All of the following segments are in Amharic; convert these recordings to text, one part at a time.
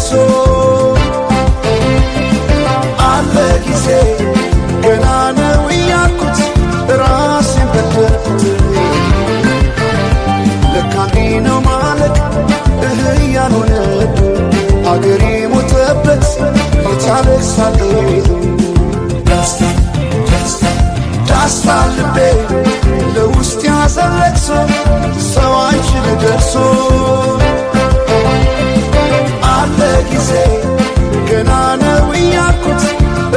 ለቅሶ አለ ጊዜ ገና ነው እያልኩት ራሴን በደልኩት። ለካ እንዲህ ነው ማለቅ እህ ያልሆነ አገሬ ሞተበት የታለቅሳል። ዳስታ ዳስታ ዳስታ ልቤ ለውስጥ ያዘን ለቅሶ ሰው አይችል ደርሶ። አለ ጊዜ ገና ነው እያልኩት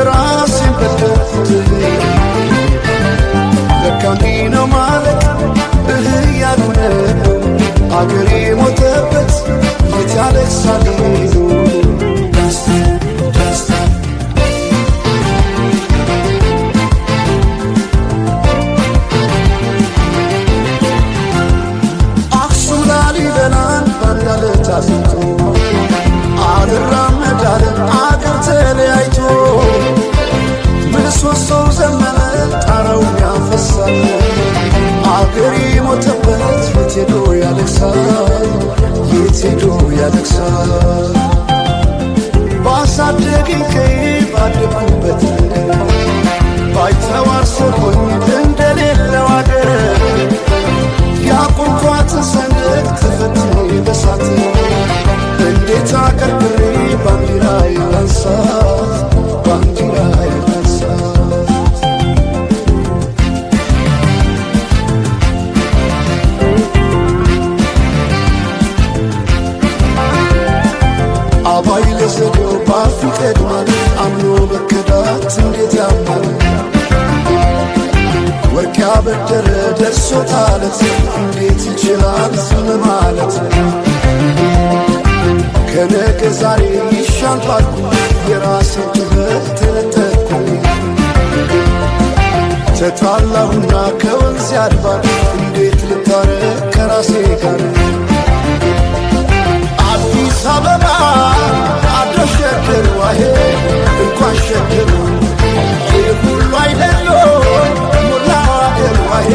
ራሴን በደልኩት። ለካ እንዲህ ነው ማለቅ እህ ያልሆነ አገሬ ሞተበት የት ያለቅሳል። ዳስታ ዳስታ አክሱም ላሊበላን ባንዳለት አስንቶ አልራመድ አለ አገር ተለያይቶ። ምሰሶው ዘመነ ጣራው ያፈሳል አገሬ ሞተበት የት ሄዶ ያለቅሳል የት ሄዶ ያለቅሳል። ባሳደገኝ ቀዬ ባደግኩበት መንደር ባይተዋር ሰጎኝ እንደሌለው አገር ያቆምኳትን ሰንደቅ ተፈትኜ በሳት እንዴት አቀርቅሬ ባንዲራዬን ላንሳት ባንዲራዬን ላንሳት። አባይ ለዘዴው ባፍ ይቀድማል አምኖ መከዳት እንዴት ያማል። ወርቅ ያበደረ ደርሶታለት እንዴት ይችላል ዝም ማለት። ከነገ ዛሬ ይሻል ባልኩ የራሴን ጥበብ ተነጠቅኩኝ። ተጣላሁና ከወንዝ ያድባር እንዴት ልታረቅ ከራሴ ጋር። አዲስ አበባ አዶ ሸገር ዋሄ እንኳን ሸገር ይህ ሁሉ አይደሎ ሞላው አገር ዋሄ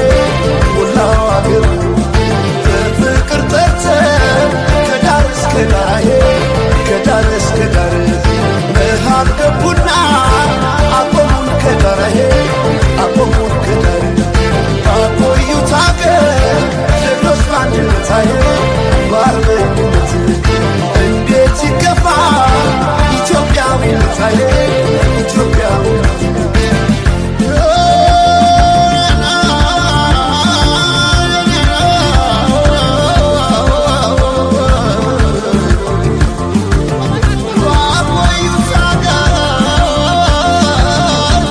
ሞላው አገር በፍቅር ጠርተን ከዳር እስከ ዳር ከዳር እስከ ዳር መሃል ገቡና አቆሙን ከዳር አቆሙን ከዳር ባቆዩት አገር ጀግኖች በአንድነት በአርበኝነት እንዴት ይገፋ ኢትዮጵያዊነት ኢትዮጵያዊነት። ባቆዩት አገር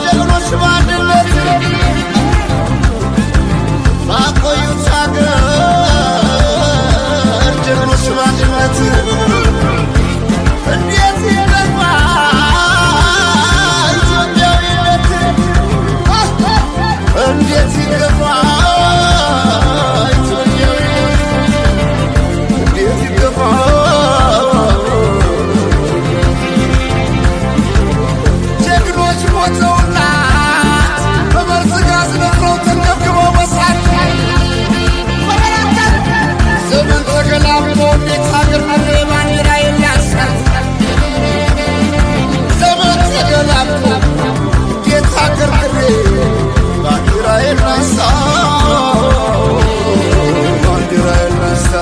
ጀግኖች በአንድነት ባቆዩት አገር ጀግኖች በአንድነት እንዴት ይገፋ ኢትዮጵያዊነት እንዴት ይገፋ ኢትዮጵያዊነት እንዴት ይገፋ። ጀግኖች ሞተውላት በመርዝ ጋዝ ነፍረው ተንገብግበው በሳት ዘመን ተገላብጦ እንዴት ሀገር ምድር ባንዲራ የሚያንሳት። ዘመን ተገላብጦ እንዴት ሀገር ምድር ባንዲራዬን ላንሳ ባንዲራዬን ላንሳ።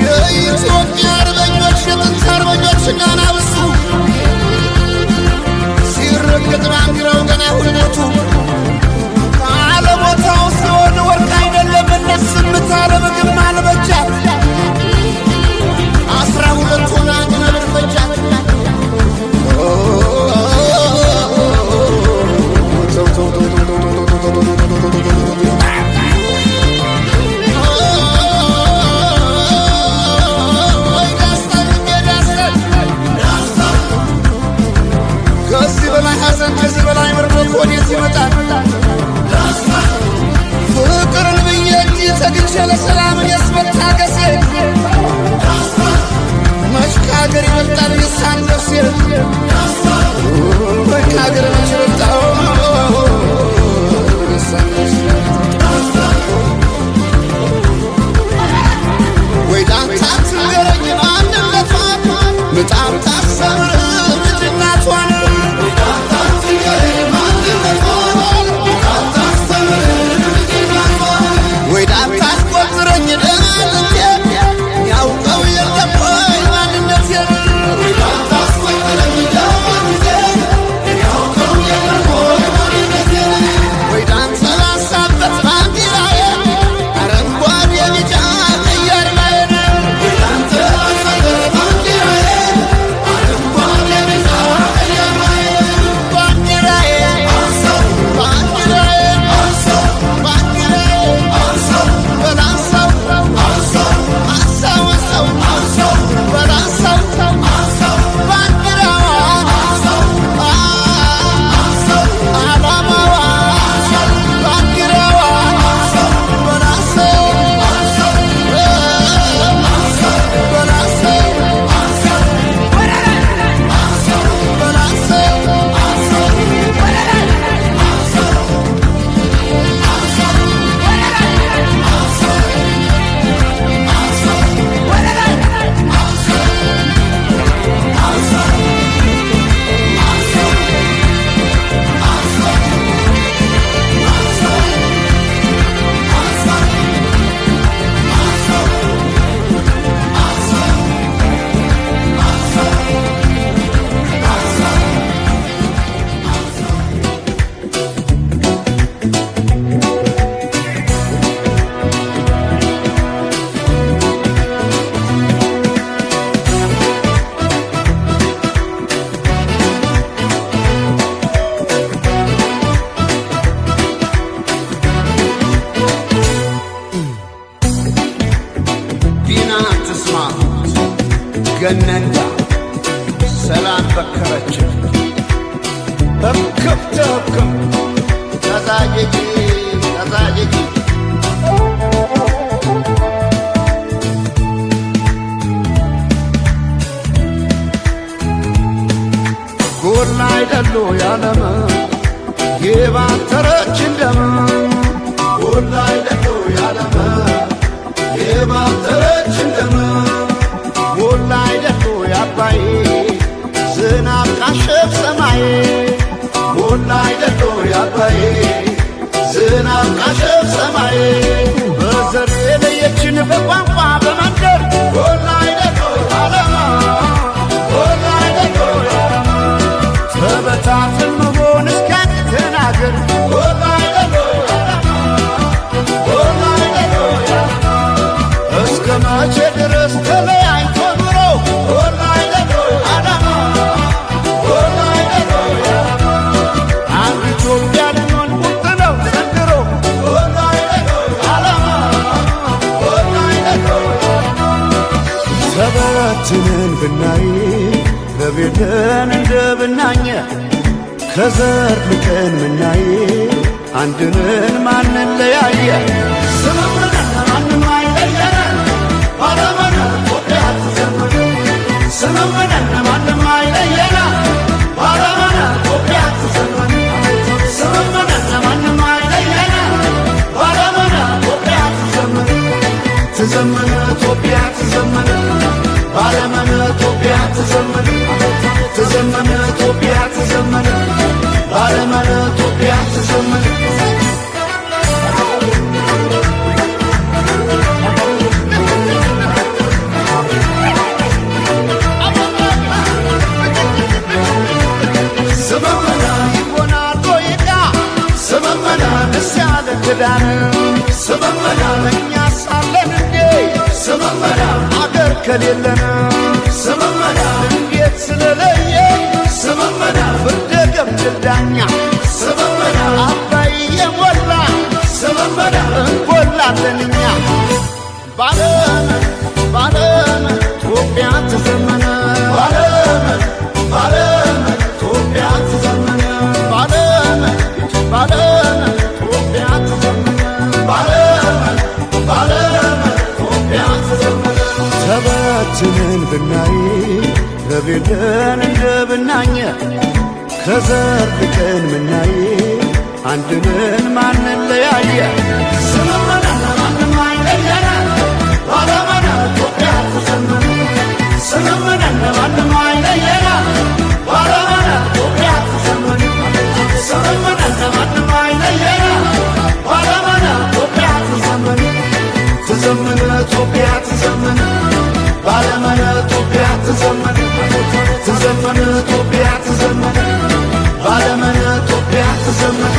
የኢትዮጵያ አርበኞች የጥንት አርበኞች እናናብሱ ሲረገጥ ባንዲራው ገና ሁለቱ ካለቦታው ሲሆን ወርቅ አይደለም ዝምታ ለምግብ ማልበጃት 12 ሆና አንድ ነብር ፈጃት። ከዚህ በላይ ሐዘን ከዚህ በላይ ምርዶት ወዴት ይመጣል? ፍቅርን ብዬ እንጂ ተግቼ ለሰላም እኔስ መታገሴ መች ከሀገር ይበልጣል የሳን ነፍሴ ወይ ከሀገር መች ይበልጣል የሳን ነፍሴ። ወይ ዳንታ ትንገረኝ ማንነቷ ገነንዳ ሰላም በከረች እክፍተ ህክም ተዛየጂ ተዛየጂ። ጎላ አይደሉ ያለም የባተረች እንደም፣ ጎላ አይደሉ ያለም የባተረች እንደም፣ ጎላ አይደሉ ያባይ ዝናብ ካሸፍ ሰማይ፣ ጎላ አይደሉ ያባይ ዝናብ ካሸፍ ሰማይ፣ በዘር የለየችን በቋንቋ በመንደር፣ ጎላ አይደሉ ያለም፣ ጎላ አይደሉ ያለም፣ ተበታትን መሆን እስኪያቅተን አገር፣ ጎላ አይደሉ ያለም፣ ጎላ አይደሉ ያለም፣ እስከ መቼ ድረስ ተለያይቶ ኑሮ? ጎላ አይደሉ ያለም፣ ጎላ አይደሉ ያለም፣ አንድ ኢትዮጵያ ልንሆን ቁርጥ ነው ዘንድሮ፣ ጎላ አይደሉ ያለም፣ ጎላ አይደሉ ያለም። ተበትነን ብናይ ለቤተን እንደ ብናኘ፣ ከዘር ልቀን ምናይ አንድንን ማንለያየ፣ ስምምነን ማንም አይለየን፣ ባለመን ኢትዮጵያ ትዘምን። ስምምነን ማንም አይለየን፣ ባለመን ኢትዮጵያ ትዘምን። ስምምነን ማንም አይለየን፣ ባለመን ኢትዮጵያ ትዘምን። ትዘምን ኢትዮጵያ ትዘምን፣ ባለመን ኢትዮጵያ ትዘምን። ትዘምን ኢትዮጵያ ትዘምን፣ ባለመን ኢትዮጵያ ትዘምን። ስምምነ ይሆናል ጦይቃ ስምምነ ደስ ያለ ክዳን ስምምነ፣ እኛ ሳለን እንዴ ስምምነ አገር ከሌለን ስምምነ፣ እንዴት ስለለየ ስምምነ ፍርደ ገምድል ዳኛ ስምምነ፣ አባይ የሞላ ስምምነ እንጎላለን እኛ። ባለም ባለም ኢትዮጵያ ትዘመነ፣ ባለም ባለም ኢትዮጵያ ትዘመነ፣ ባለም ባለም ኢትዮጵያ ትዘመነ፣ ባለም ባለም ኢትዮጵያ ትዘመነ። ተበትነን ብናይ ለቤተን እንደ ብናኘ፣ ከዘር ልቀን ምናይ አንድንን ማንለያየ፣ ስምምነን ማንም አይለየን፣ ባለመን ኢትዮጵያ ትዘመን። ስምምነን ማንም አይለየን፣ ባለመን ኢትዮጵያ ትዘመን። ስምምነን ማንም አይለየን፣ ባለመን ኢትዮጵያ ትዘመን። ትዘመን ኢትዮጵያ ትዘመን፣ ባለመን ኢትዮጵያ ትዘመን። ትዘመን ኢትዮጵያ ትዘመን፣ ባለመን ኢትዮጵያ ትዘመን።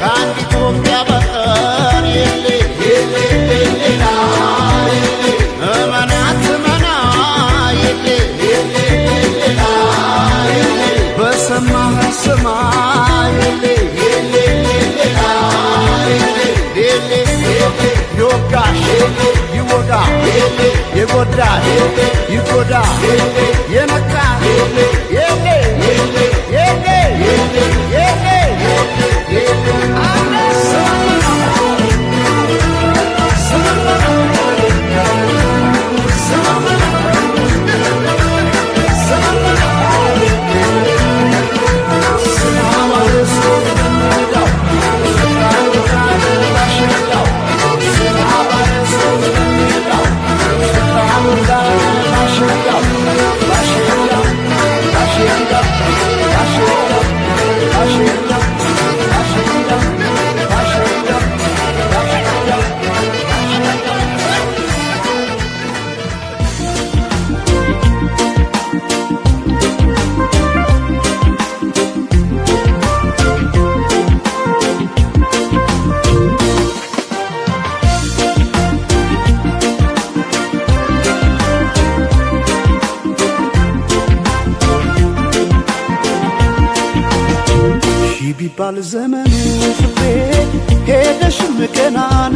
ከአንድ ኢትዮጵያ በቀር እመናት መና በሰማህ ስማ ይወጋሽ ይወጋ፣ የጎዳ ይጎዳ፣ የነካ የሌ የሌ የሌ። ቢባል ዘመኑ ፍቅሬ ሄደሽም ገናን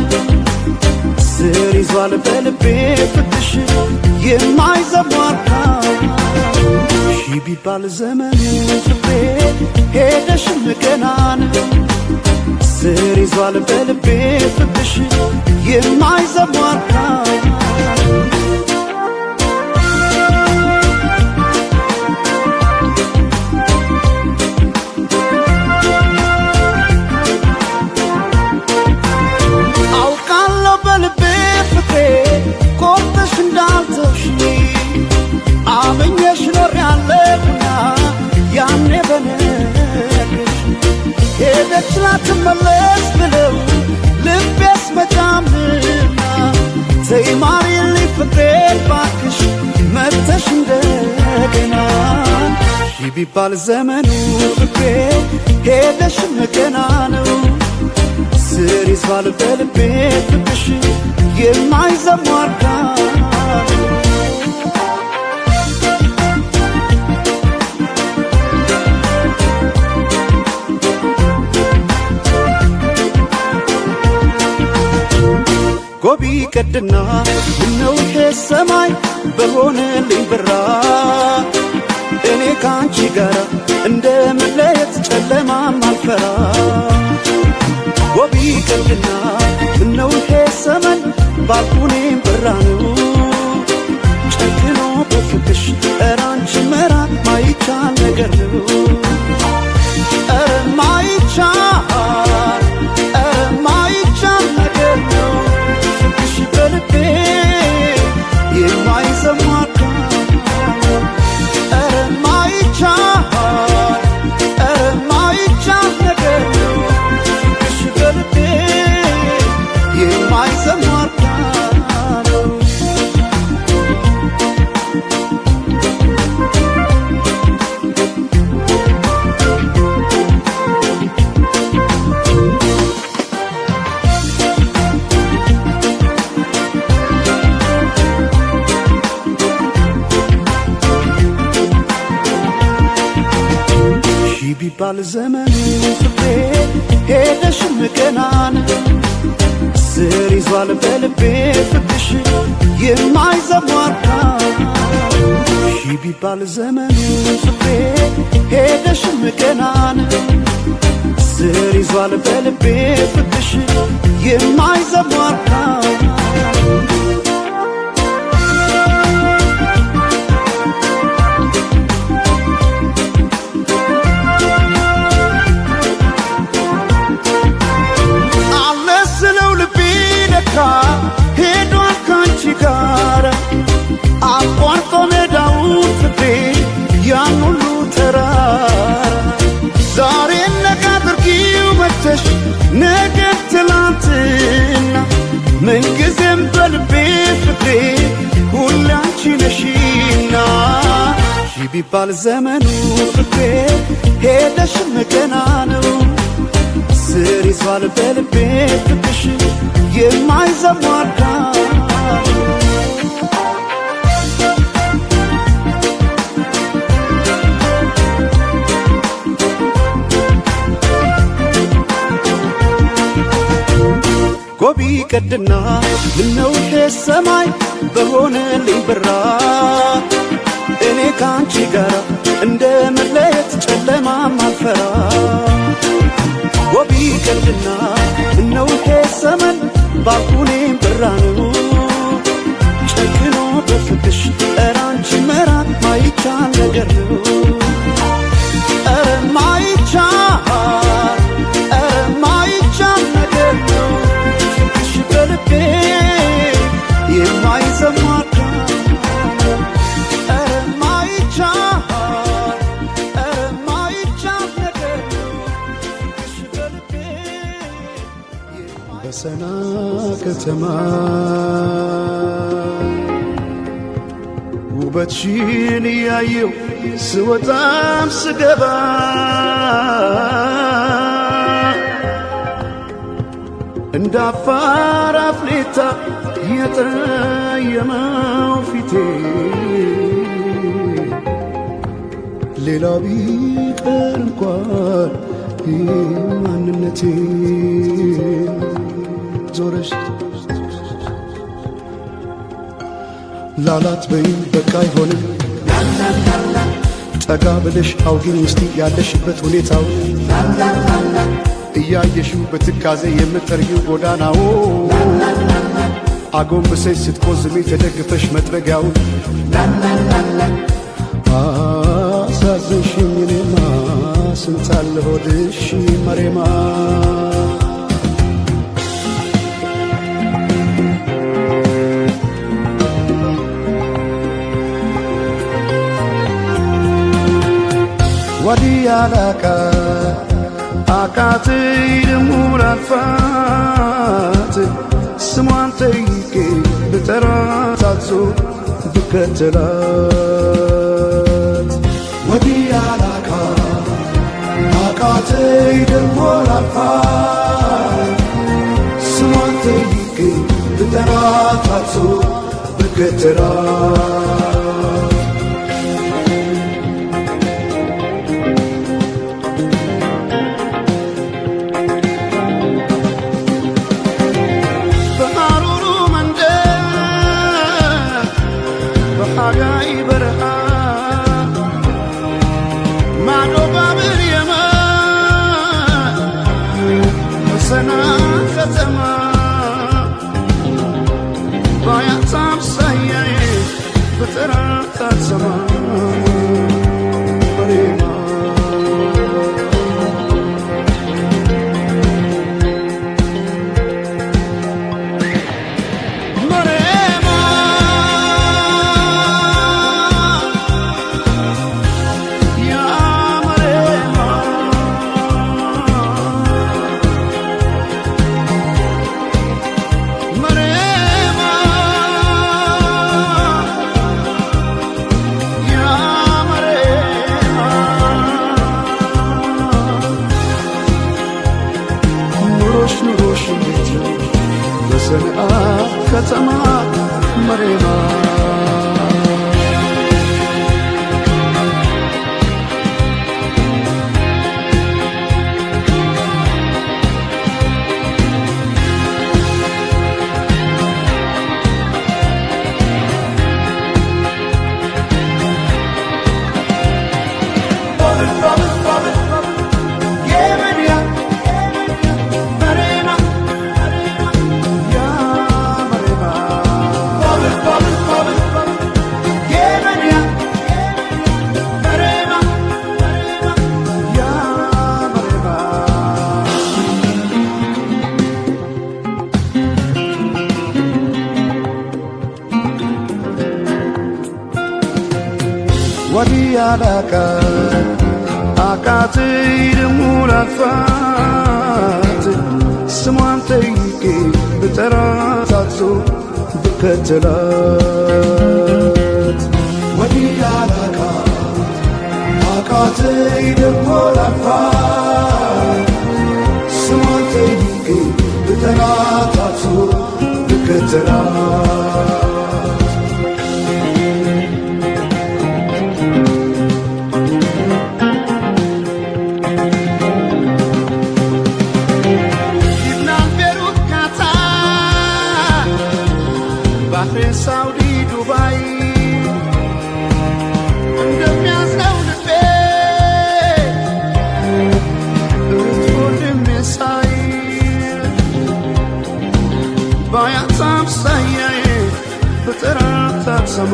ስር ይዟል በልቤ ፍቅርሽ የማይዘሟርካ። ሺ ቢባል ዘመኑ ፍቅሬ ሄደሽም ገናን ስር ይዟል በልቤ ፍቅርሽ የማይዘሟርካ። አውቃለሁ በልቤ ፍቅሬ ቆርጠሽ እንዳልተውሽኝ አምኜሽ ኖሬያለሁና ያኔ በነግርሽ ሄደች ላትመለስ ብለው ልቤስ መጫምና ተይ ማሪልኝ ፍቅሬ እባክሽ መጥተሽ እንደገና። ሺ ቢባል ዘመኑ ፍቅሬ ሄደሽም ገና ነው ስር ይዟል በልቤ ፍቅርሽ የማይዘሟርካ። ጎቢ ቀድና ምነው ይሄ ሰማይ በሆነልኝ ብራ እኔ ካንቺ ጋር እንደ መለየት ጨለማም አልፈራ። ጎቢ ቀድና ምነው ይሄ ሰማይ ባልኩኔም ብራ ነው ጨክኖ በፍቅሽ ኧረ አንቺ መራቅ ማይቻል ነገር ነው። ኧረ ማይቻል ኧረ ማይቻል ነገር ነው ፍቅርሽ በልቤ የማይዘሟርካ። ኧረ ማይቻል ኧረ ማይቻል ነገር ነው ፍቅርሽ በልቤ የማይዘሟርካ ነው። ሺ ቢባል ዘመኑ ፍቅሬ ሄደሽም ገናን ስር ይዟል በልቤ ፍቅርሽ የማይዘሟርካ። ሺ ቢባል ዘመኑ ፍቅሬ ሄደሽም ገናን ስር ይዟል በልቤ ፍቅርሽ የማይዘሟርካ። አለስለው ልቤ ለካ ሄዷል ካንቺ ጋር አቋርጦ ሜዳውን ፍቅሬ ያን ሁሉ ተራራ ዛሬ ነጋ አድርጊው መተሽ ነገ ትላንትና ምንጊዜም በልቤ ፍቅሬ ሁሌ አንቺ ነሽና። ሺ ቢባል ዘመኑ ፍቅሬ ሄደሽም ገና ነው ስር ይዟል በልቤ ፍቅርሽ የማይዘሟርካ። ጎቢ ቀድና ምነው ይሄ ሰማይ በሆነልኝ ብራ እኔ ካንቺ ጋር እንደ መለየት ጨለማም አልፈራ። ጎቢ ቀድና ምነው ይሄ ሰመን ባልኩኔም ብራ ነው ጨክኖ በፍቅሽ ኧረ አንቺ መራቅ ማይቻል ነገር ነው። ኧረ ማይቻል ኧረ ማይቻል ነገር ነው ፍቅርሽ በልቤ የማይዘሟርካ። ኧረ ማይቻል ኧረ ማይቻል ነገር ነው ፍቅርሽ በልቤ በሰና ከተማ ውበትሽን እያየው ስወጣም ስገባ እንደ አፋር አፍሌታ የጠየመው ፊቴ ሌላው ቢቀር እንኳን ማንነቴን ዞረሽ ላላት በይኝ በቃ አይሆንም። ጠጋ ብለሽ አውጊኝ እስቲ ያለሽበት ሁኔታው፣ እያየሽው በትካዜ የምትጠርጊው ጎዳናው፣ አጎንብሰሽ ስትቆዝሚ ተደግፈሽ መጥረጊያውን። አሳዘንሽኝ እኔማ፣ ስንታለ ሆድሽ መሬማ። ወዲያ ላካ አቃተኝ ደሞ ላልፋት፣ ስሟን ጠይቄ ብጠራት አትዞር ብከተላት። ወዲያ ላካ አቃተኝ ደሞ ላልፋት፣ ስሟን ጠይቄ ብጠራት አትዞር ብከተላት። በሐሩሩ መንደር በሐጋይ በረሃ ማዶ ባብር የመን በሰና ከተማ ባያት አምሳያዬ ብጠራት አትሰማ መሬማ። መሬማ ያ መሬማ መሬማ ያ መሬማ ኑሮሽ ኑሮሽ እንዴት ነው በሰንዓ ከተማ መሬማ? ባብል ባብል ባብል የመንያ መሬማ ያ መሬማ ባብል ባብል ባብል የመንያ መሬማ ያ መሬማ። ወዲያ ላካ አቃተኝ ደሞ ላልፋት፣ ስሟን ጠይቄ ብጠራት አትዞር ብከተላት። ወዲያ ላካ አቃተኝ ደሞ ላልፋት፣ ስሟን ጠይቄ ብጠራት አትዞር ብከተላት። ሊብናን፣ ቤሩት፣ ካታር፣ ባህሬን፣ ሳውዲ፣ ዱባይ እንደሚያዝነው ልቤ እህት ወንድሜ ሳይ ባያት አምሳያዬ ብጠራት አትሰማ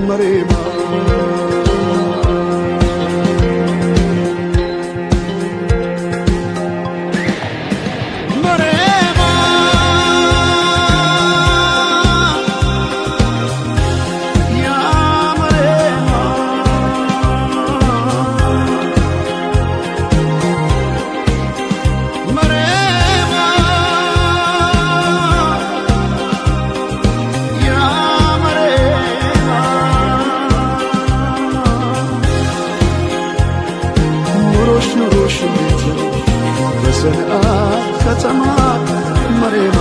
መሬማ። መሬማ ያ መሬማ መሬማ ያ መሬማ ኑሮሽ ኑሮሽ እንዴት ነው በሰንዓ ከተማ መሬማ?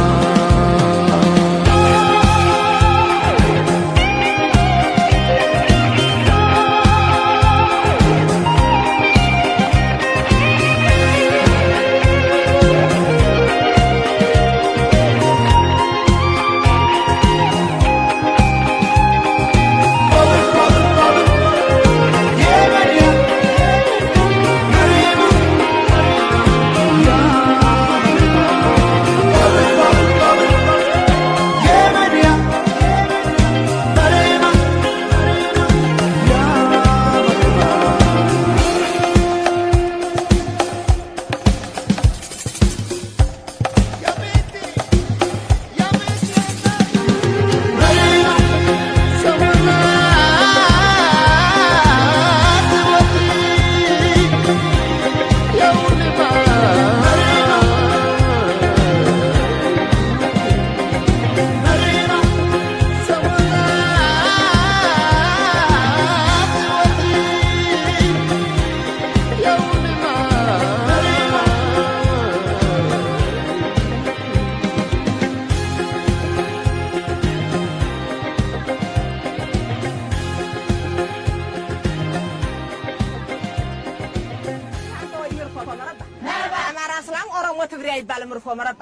መረባ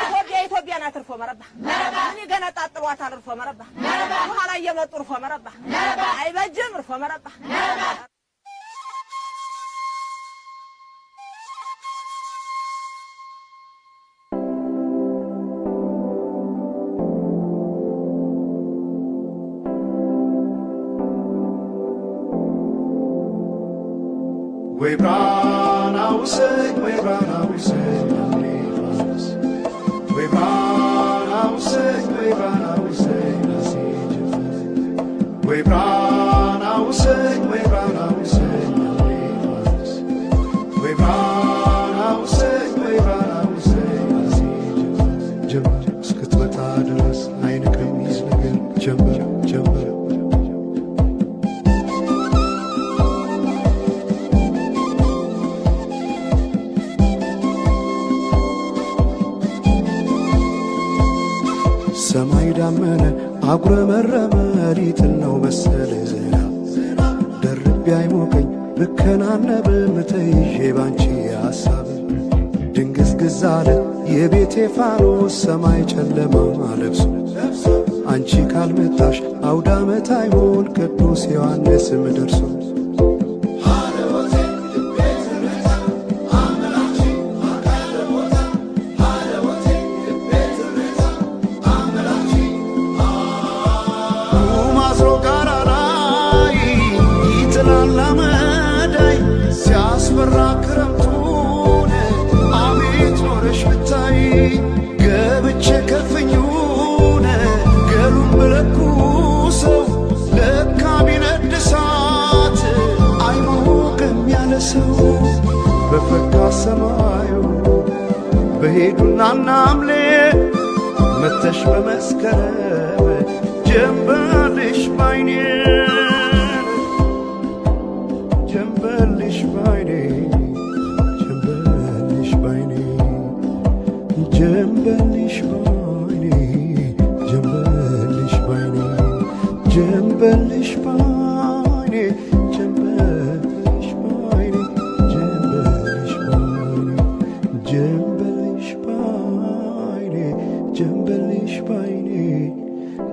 ኢትዮጵያ ኢትዮጵያ ናት እርፎ መረባ ምን ይገነጣጥሏታል እርፎ መረባ በኋላ እየመጡ እርፎ መረባ አይበጅም እርፎ መረባ። ወይ ብርሃን አውሰኝ ወይ ብርሃን አውሰኝ ፋኖስ ወይ ብርሃን አውሰኝ ወይ ብርሃን አውሰኝ ወይ ብርሃን አውሰኝ ወይ ብርሃን አውሰኝ ፋኖስ ወይ ብርሃን አውሰኝ ወይ ብርሃን አውሰኝ ጀንበር እስክትወጣ ድረስ አይን ከሚይዝ ነገር ጀንበር ጀንበር ሰማይ ዳመነ አጉረመረመ ሊጥል ነው መሰል ዝናብ ደርቤ አይሞቀኝ ብከናነብም ተይዤ ባንቺ ሐሳብ ድንግዝግዝ አለ የቤቴ ፋኖስ ሰማይ ጨለማ ለብሶ አንቺ ካልመጣሽ አውደ ዓመት አይሆን ቅዱስ ዮሐንስም ደርሶ ሲያስፈራ ክረምቱን አቤት ኖረሽ ብታይ ገብቼ ከፍኙን ገሉን ብለኩሰው ለካ ቢነድ እሳት አይሞቅም ያለ ሰው በፈካ ሰማዩ በሄዱና ናምሌ መተሽ በመስከረም ጀንበልሽ ባይኔ ጀንበልሽ ባይኔ ጀንበልሽ ባይኔ ጀንበልሽ ባይኔ ጀንበልሽ ባይኔ ጀንበልሽ ባይኔ ጀንበልሽ ባይኔ ጀንበልሽ ባይኔ ጀንበልሽ ባይኔ ጀንበልሽ ባይኔ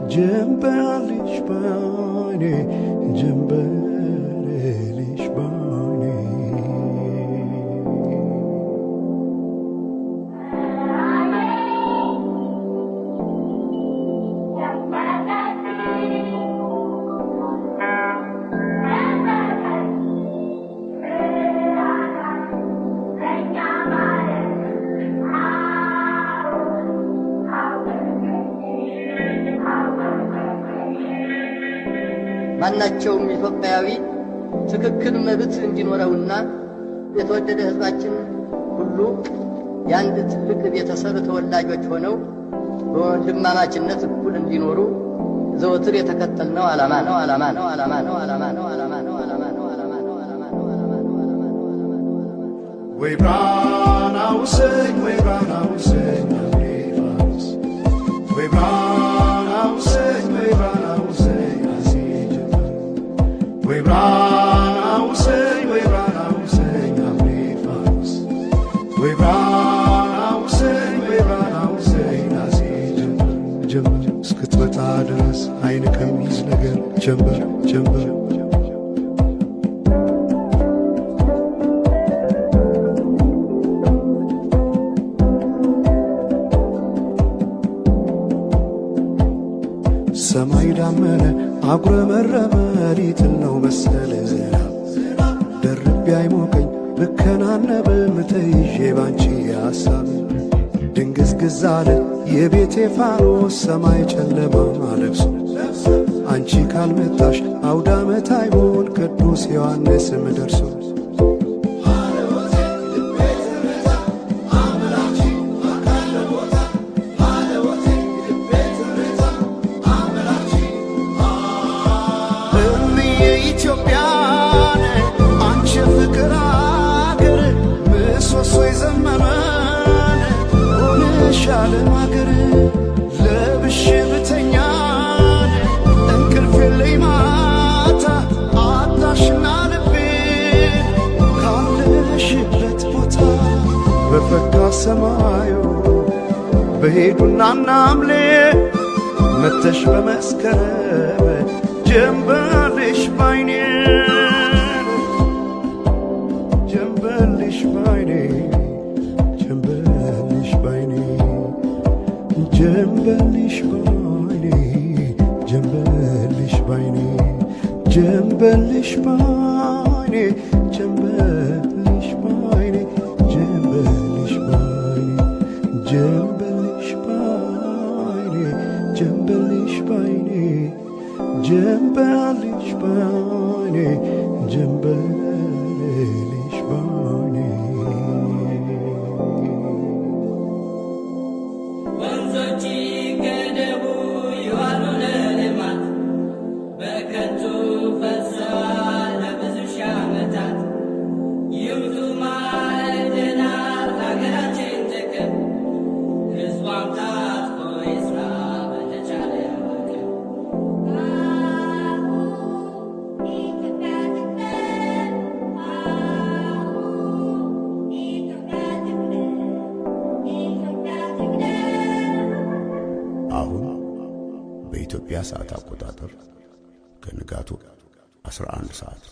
ጀንበልሽ ባይኔ ጀንበልሽ ባይኔ። ማናቸውም ኢትዮጵያዊ ትክክል መብት እንዲኖረውና የተወደደ ሕዝባችን ሁሉ የአንድ ትልቅ ቤተሰብ ተወላጆች ሆነው በወንድማማችነት እኩል እንዲኖሩ ዘወትር የተከተልነው ዓላማ ነው ዓላማ ነው ዓላማ ነው ዓላማ ነው ዓላማ ነው ዓላማ ነው ዓላማ ነው ዓላማ ነው ዓላማ ነው ዓላማ ነው ዓላማ ነው። ወይ ብርሃን አውሰኝ ወይ ብርሃን አውሰኝ ፋኖስ ወይ ብርሃን አውሰኝ ወይ ብርሃን አውሰኝ ወይ ብርሃን አውሰኝ ወይ ብርሃን አውሰኝ ፋኖስ ወይ ብርሃን አውሰኝ ወይ ብርሃን አውሰኝ ናሴ ጀንበር ጀንበር እስክትወጣ ድረስ አይን ከሚይዝ ነገር ጀንበር ጀንበር ሰማይ ዳመነ አጉረመረመ ሊጥል ነው መሰል ዝናብ ደርቤ አይሞቀኝ ብከናነብም ተይዤ ባንቺ ሐሳብ ድንግዝግዝ አለ የቤቴ ፋኖስ ሰማይ ጨለማ ለብሶ አንቺ ካልመጣሽ አውደ ዓመት አይሆን ቅዱስ ዮሐንስም ደርሶ ኢትዮጵያን አንቺ ፍቅር አገር ምሰሶ የዘመመን ሆነሻል አገር ለብሼ ብተኛን እንቅልፍ የለኝ ማታ አጣሽና ልቤን ካለሽበት ቦታ በፈካ ሰማዩ በሄዱና ናምሌ መተሽ በመስከረም ጀንበልሽ ባይኔ ጀንበልሽ ባይኔ ጀንበልሽ ባይኔ ጀንበልሽ ባይኔ ጀንበልሽ ባይኔ ጀንበልሽ ባይኔ ጀንበልሽ ባይኔ ጀንበልሽ ባይኔ ጀንበልሽ ባይኔ ጀንበልሽ ባይኔ ጀንበልሽ ባይኔ ጀንበልሽ ባይኔ። ወንዞች ገደቡ ይዋሉ ለልማት፣ በከንቱ ፈሰዋል ለብዙ ሺህ ዓመታት። ይውጡ ማዕድናት ለሀገራችን ጥቅም፣ ሕዝቧም ታጥቆ ይስራ በተቻለ አቅም። ኢትዮጵያ ትቅደም፣ ኢትዮጵያ ትቅደም፣ ኢትዮጵያ ትቅደም። አሁን በኢትዮጵያ ሰዓት አቆጣጠር ከንጋቱ 11 ሰዓት።